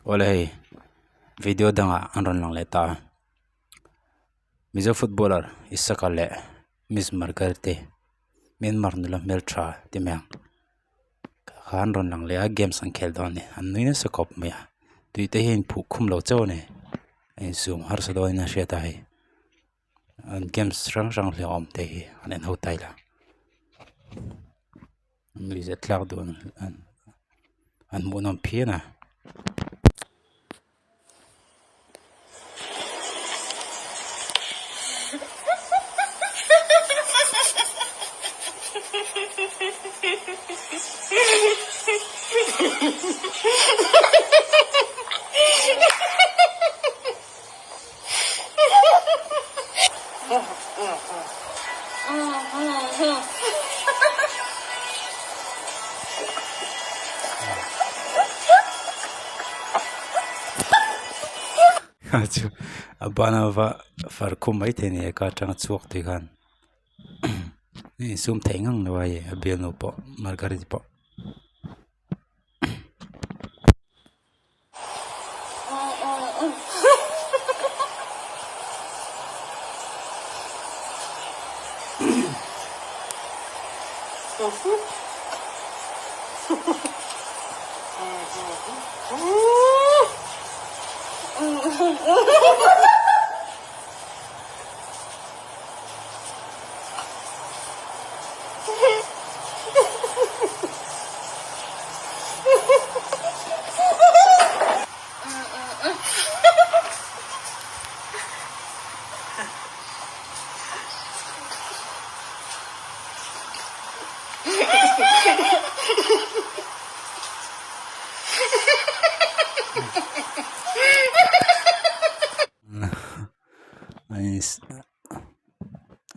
Awle hei video dangah an rawn lang leh ta a Mizo footballer Isaka leh Miss Margaret te Myanmar nula hmeltha ti mai ang kha an rawn lang leh a games an khel dawn a ni an nui nasa khawp mai a tui te hi a inphuh khum lo chauh a ni a insum harsa dawnin a hriat a hei. An games hrang hrang hleuh awm te hi an en ho ta ila nuihzat thlak dun an an hmuhnawm phian a. Chu a bana va far khum mai thei a ni ka atanga chhuak tih khan insum thei ngang lo a hei a bialnu pawh Margaret-i pawh.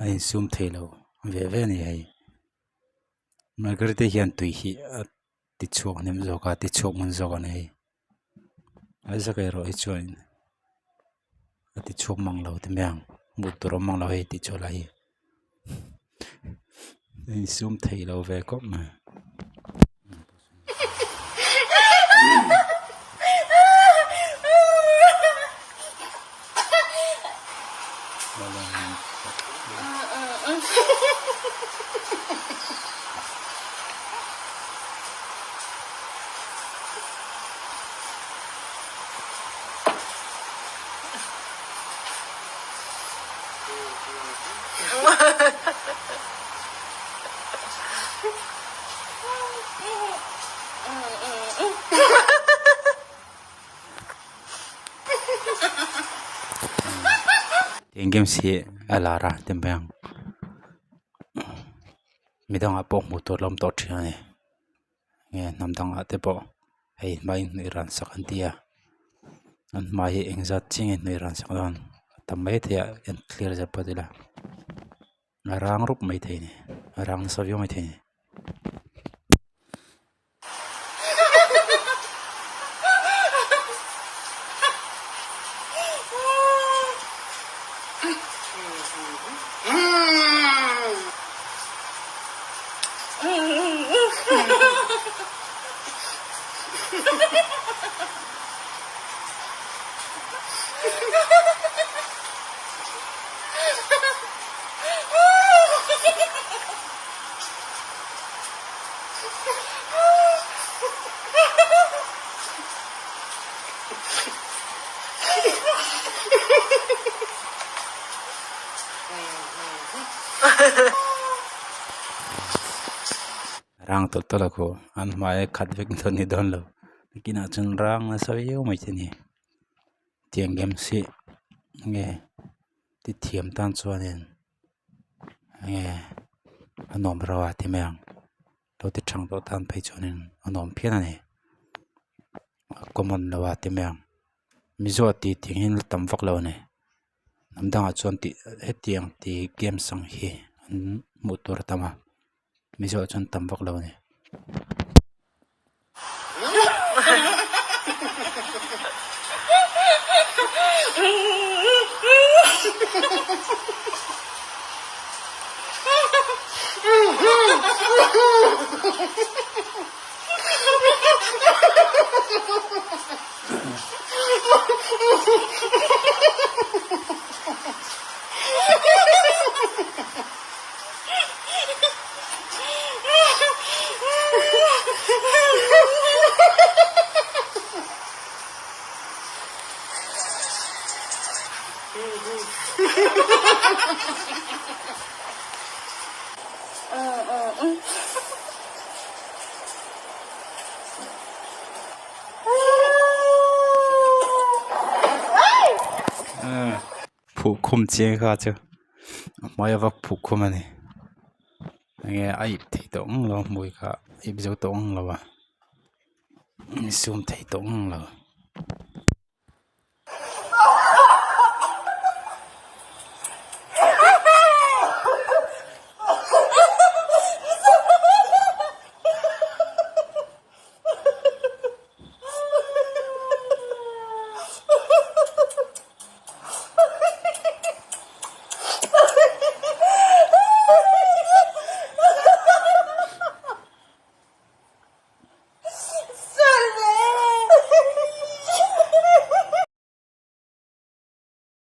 A insum thei lo ve ve a ni hei Margaret i hian tui hi a ti chhuak hnem zawk a ti chhuak ngun zawk a ni hei a zak erawh hi chuan a ti chhuak mang lo ti mai ang hmuh tur a awm mang lo hei tih chu lai hi a insum thei lo ve khawp mai. Eng games hi a lar a ti mai ang midangah pawh hmuh tur la awm tawh thin a ni nge hnam dangah te pawh hei hmai hnuai ran sak an ti a an hmai hi engzat chiah nge hnuai ran sak dawn a tam maithei a en clear zet pawh ila. A rang rup mai thei a ni a rang nasa viau mai thei a ni. Rang tawlh tawlh a khaw an hmai a khat vek dawn ni dawn lo nakinah chuan rang nasa viau mai te a ni tiang games hi nge ti thiam tan chuanin enge a nuam reuh a ti mai ang lo ti thang tawh tan phei chuanin a nuam phian a ni a common lo a ti mai ang mizo ah tih tih hi la tam vak lo a ni hnam dangah chuan tih hetiang tih games ang hi an hmuh tur a tam a mizo ah chuan tam vak lo a ni. phuh khum chiang kha chu a hmai a va phuh khum a ni enge a ip thei tawh ngang lo a hmui kha a ip zo tawh ngang lo a insum thei tawh ngang lo.